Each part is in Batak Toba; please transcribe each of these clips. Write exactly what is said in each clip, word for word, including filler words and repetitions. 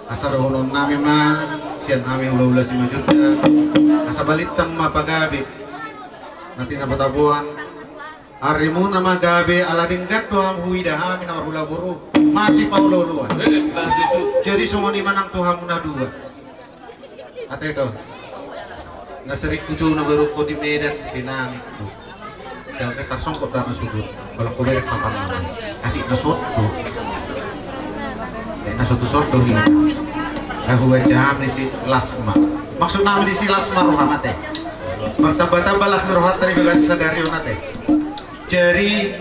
Asa dohonon nami ma sian hami hulahula Simanjuntak, asa balintang ma pagabe na tinapa taboan. Arimuna ma gabe, ala denggan do hamu huida hami na marhula boru, masipaolooloan. Jadi songon i ma nang tu hamu na dua. Ate, ito. Na sering hujou na baru ho di Medan, di Pinang. Jala tarsongkot do na suhut. Kalau ho berek papan. Atik na sodo. Eh, na sodo-sodo i. Hubaen hami disi las ma. Maksud nami disi las ma roham, ate. Martamba-tamba las ni rohanta di bagasan sadari on, ate. Jadi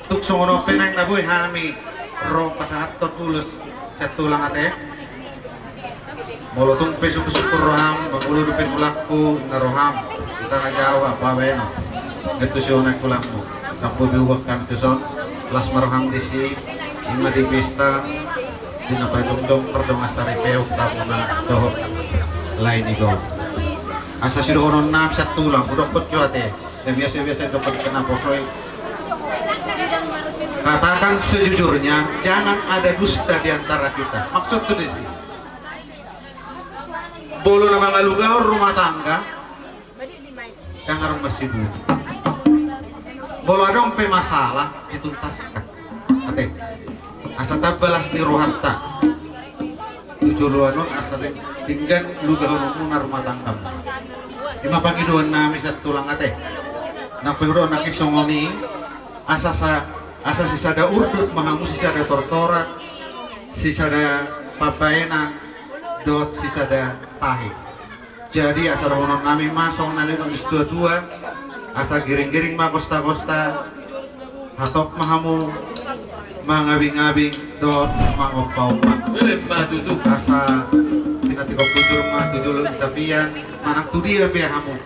tung songon on pe naeng na boi hami ro pasahathon ulos sian tulang, ate. Molo tung pe sungkun-sungkun roham, mangolu dope tulangku, ninna roham, hita na jawa babaen on. Nunga tusi on aek tulangmu. Ndang boi be huboan hami tuson. Las ma roham disi. I ma di pesta, di na paetongtong pardongansaripeon hamuna dohot lae ni do. Asa sidohonon nami sian tulang, hudokkon jo, ate. Biasa-biasa didok na poso i. Katakan sejujurnya, jangan ada dusta di antara kita. Maksudhu disi, molo na mangalugahon rumah tangga, ndang adong marsibuni. Molo adong pe masalah, dituntaskan. Ate. Asa tamba las ni rohanta tu joloan on, asa denggan lugahononmuna rumah tanggamu. I ma pangidoan nami sian tulang, ate. Nang pe hudokkon nangkin songon i, asa sa, asa sisada urdot ma hamu, sisada tortoran, sisada pambaenan, dohot sisada tahi. Jadi asa dohonon nami ma songon na nidok ni situa-tua, asa giring-giring ma kosta-kosta, hatop ma hamu mangabing-abing dohot mangompa-ompa. Asa pinantikhon bujur ma tu jolo ni tapian, manang tu dia pe hamu.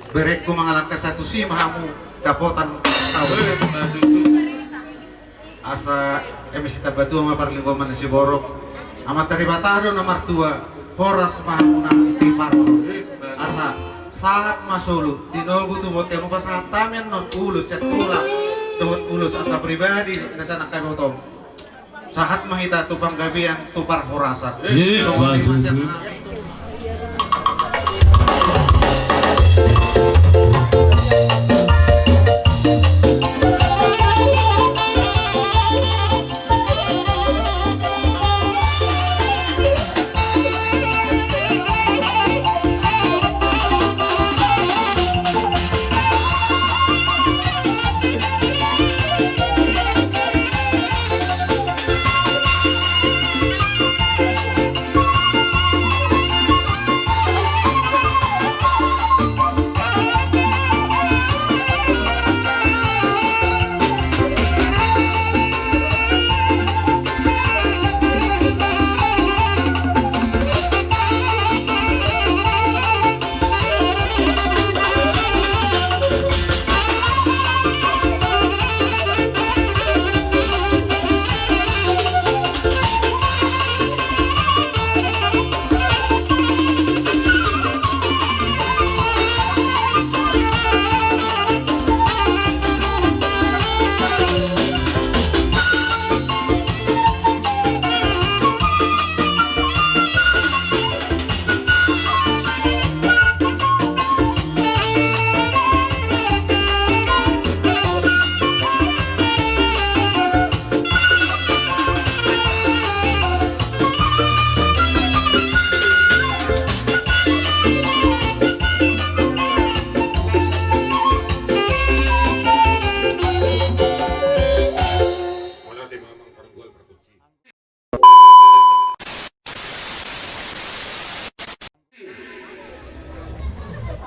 Berengku mangalangka, asa tusi ma hamu dapotan taon. Asa eme sitambatua ma parlinggoman ni siborok. Amanta Debata do na martua, horas ma hamu nang di parorot. Asa sahat ma solu, tinogu tu bontean, hupasahat hami annon ulos sian tulang dohot ulos angka pribadi na sian angka ibotom. Sahat ma hita tu panggabean, tu parhorasan. Songon i ma sian hami.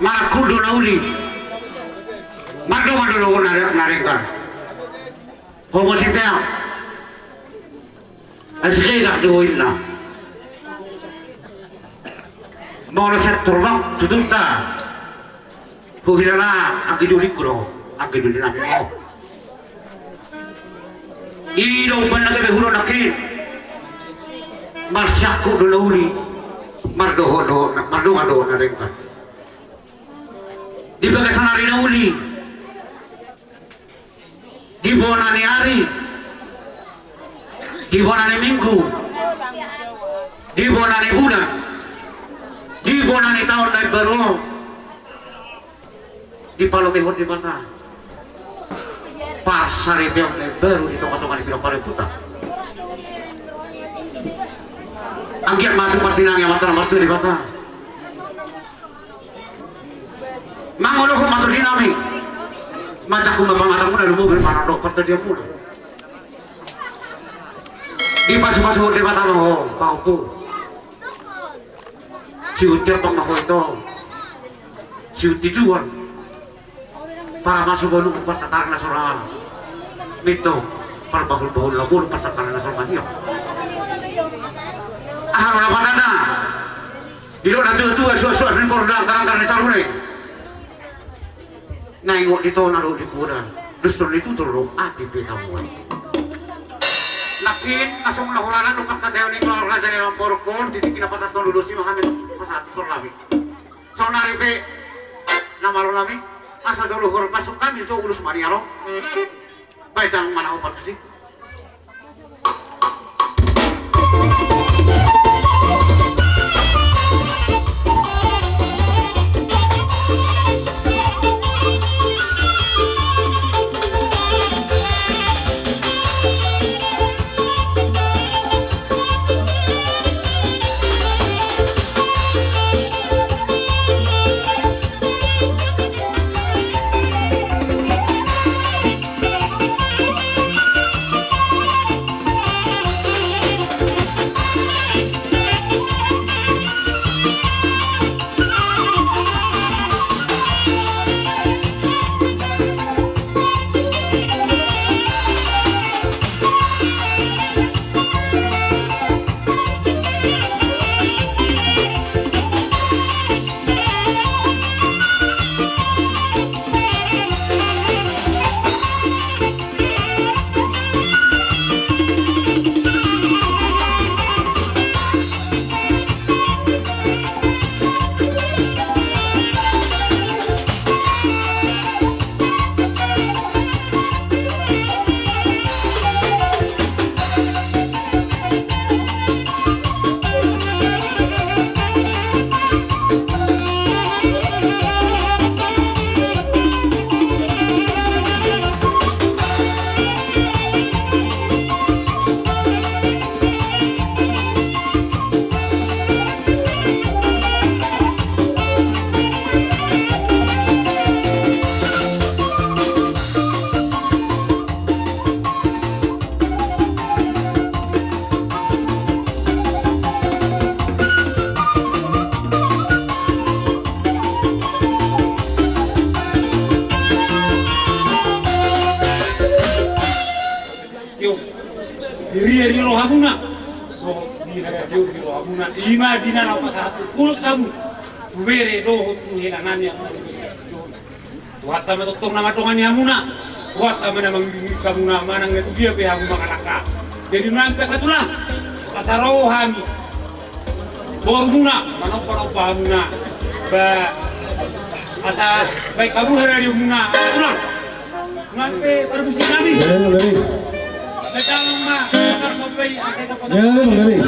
Marangkup do na uli. Mardongan do na, na denggan. Ho muse pe ahu. Asi kedak do inna. Molo sian tulang tutunta. Huhilala anggi dolingku do, anggi doli nami do. I do umbahen na gabe hudok nangkin. Marsiangkup do na uli. Mardohot do, mardongan do na denggan. Di bagasan ari na uli. Di bona ni ari, di bona ni minggu, Di bona ni bulan, di bona ni taon na imbaru on, dipalomehon Debata parsaripeon na imbaru di tongatonga ni pinompar ni ompunta. Anggiat ma tung martinangi Amanta na martua Debata. Mangolohon ma tu di nami. Manjangkon ma pangatanmuna, lumobi ma na dohot partangianmuna. Dipasupasu Debata ma ho pahompu. Sihut gerbang ma ho ito. Sihut tijuan. Paramasu bolum, partatari na so ra. Minto parbahulbahul na bolum, partatari na so ra. Aha do lapatanna? Didok natuatua, suassuas ni porda, garanggar ni sarune. Na ingot di tona do di poda, dos ni tutur do api pe hamu. Nangkin na songon na hurana do pangkataion ni raja ni amang borok on, di tingki na pasahathon ulos i ma hami pasahat tu torlami. Saonari pe na malo nami, asa jolo huhorpashon hami tu ulos maniar on. Baen damang ma na hombar tusi. Io, di ria di rohamuna. So, di ria di rohamuna. Ima di na laho pasahat ulos hamu tu bere dohot tu hela nami. Tuhanta ma tongtong na mandongani hamuna. Tuhanta ma na mangiringiring hamuna manang na tu dia pe hamu mangalangka. Jadi nunga pe hatulang, asa ro hami borumuna manombanomba hamuna. Ba asa baen hamu hararionmuna. Tulang. Nunga pe parmusik nami. Jalo, Gari. Baen damang ma. Jalo, Gari.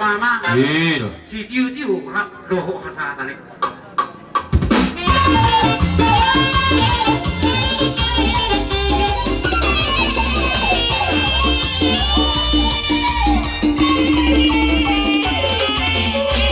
Ama. Iya. Sitiu-tiu rap dohot hasahatan i.